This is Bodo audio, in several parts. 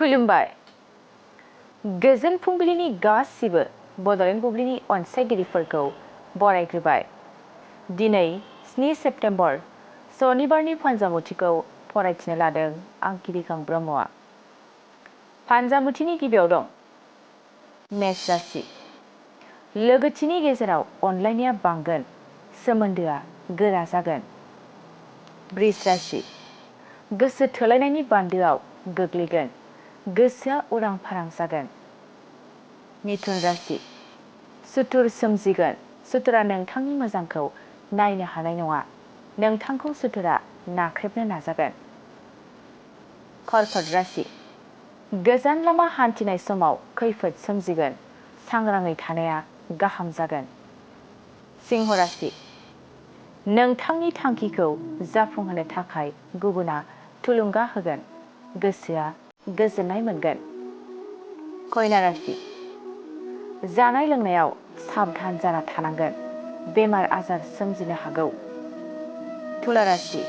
खुलुमबाय गोजोन फुंबिलिनि गासिबो बड'लेण्ड बुब्लिनि अनसायगिरिफोरखौ बरायग्रोबाय। दिनै 7 सेप्तेम्बर सनिबारनि फान्जामुथिखौ फरायथिनो लादों आं गिरिखां ब्रह्मआ। फान्जामुथिनि गिबियाव दं मेष राशि। लोगोथिनि गेजेराव अनलायनाया बांगोन, सोमोन्दोआ गोरा जागोन। बृष राशि। गोसो थोलायनायनि बान्दोआव गोग्लैगोन, गोसोआ उरां फारां जागोन। मिथुन राशि। सुथुर सोमजिगोन, सुथुरा नोंथांनि मोजांखौ नायनो हानाय नङा, नोंथांखौ सुथुरा नाख्रेबनो नाजागोन। कर्कट राशि। गोजान लामा हान्थिनाय समाव खैफोद सोमजिगोन, सांग्राङै थानाया गाहाम जागोन। सिंह राशि। नोंथांनि थांखिखौ जाफुंहोनो थाखाय गुबुना थुलुंगा होगोन, गोसोआ गोजोननाय मोनगोन। कन्या राशि। जानाय लोंनायाव साबधान जाना थानांगोन, बेमार आजार सोमजिनो हागौ। तुला राशि।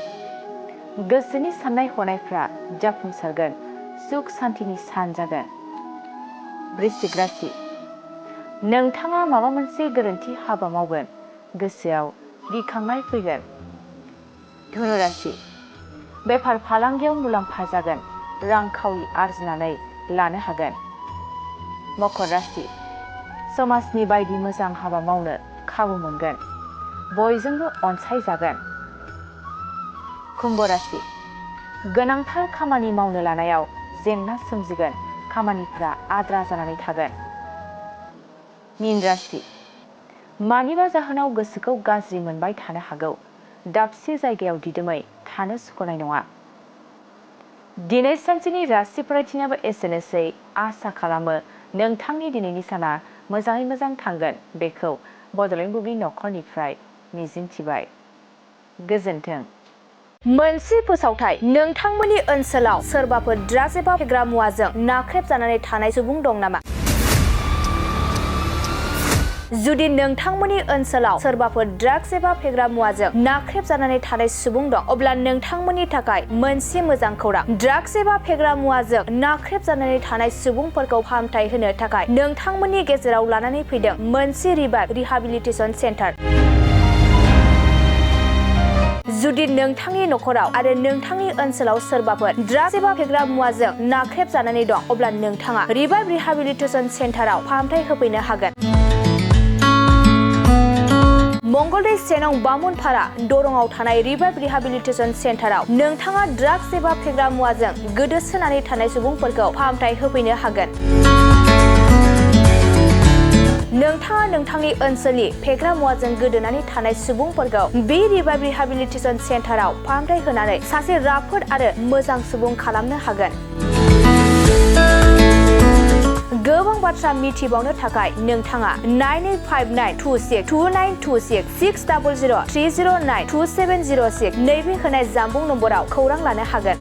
गोसोनि साननाय हनायफ्रा जाफुंसारगोन, सुख सान्तिनि सान जागोन। वृश्चिक राशि। नोंथाङा माबा मोनसे गोरोन्थि हाबा मावगोन, गोसोआव गिखांनाय फैगोन। धनु राशि। बेफार फालांगियाव मुलाम्फा जागोन, रांखावरि आरजिनानै लानो हागोन। मकर राशि। समाजनि बायदि मोजां हाबा मावनो खाबु मोनगोन, बयजोंबो अनसायजागोन। कुम्भ राशि। गोनांथार खामानि मावनो लानायाव जेंना सोमजिगोन, खामानिफ्रा आद्रा जानानै थागोन। मीन राशि। मानिबा जाहोनाव गोसोखौ गाज्रि मोनबाय थानो हागौ, दाबसे जायगायाव दिदोमै थानो सुखुनाय नङा। दिनै सानसेनि राशि फरायथिनायाबो एसेनोसै। आसा खालामो नोंथांनि दिनैनि साना मोजाङै मोजां थांगोन, बेखौ बड'लेण्ड बुब्लि नखरनिफ्राय मिजिंथिबाय। गोजोन्थों। मोनसे फोसावथाय। नोंथांमोननि ओनसोलाव सोरबाफोर ड्राग्स एबा फेग्रा मुवाजों नाख्रेबजानानै थानाय सुबुं दं नामा? जुदि नोंथांमोननि ओनसोलाव सोरबाफोर ड्राग्स एबा फेग्रा मुवाजों नाख्रेबजानानै थानाय सुबुं दं, अब्ला नोंथांमोननि थाखाय मोनसे मोजां खौरां। ड्राग्स एबा फेग्रा मुवाजों नाख्रेबजानानै थानाय सुबुंफोरखौ फाहामथाय होनो थाखाय नोंथांमोननि गेजेराव लानानै फैदों मोनसे रिभाइभ रिहाबिलिटेसन सेन्टार। जुदि नोंथांनि नखराव आरो नोंथांनि ओनसोलाव सोरबाफोर ड्राग्स एबा फेग्रा मुवाजों नाख्रेबजानानै दं, अब्ला नोंथाङा रिभाइभ रिहाबिलिटेसन सेन्टाराव फाहामथाय होफैनो हागोन। मंगलदै 1 नं बामुनपारा दरंआव थानाय रिभाइभ रिहाबिलिटेसन सेन्टाराव नोंथाङा ड्राग्स एबा फेग्रा मुवाजों गोदोसोनानै थानाय सुबुंफोरखौ फाहामथाय होफैनो हागोन। नोंथाङा नोंथांनि ओनसोलनि फेग्रा मुवाजों गोदोनानै थानाय सुबुंफोरखौ बे रिभाइभ रिहाबिलिटेसन सेन्टाराव फाहामथाय होनानै सासे राफोद आरो मोजां सुबुं खालामनो हागोन। गोबां बाथ्रा मिथिबावनो थाखाय नोंथाङा 9859262926 60030927006 नैबे होनाय जानबुं नम्बराव खौरां लानो हागोन।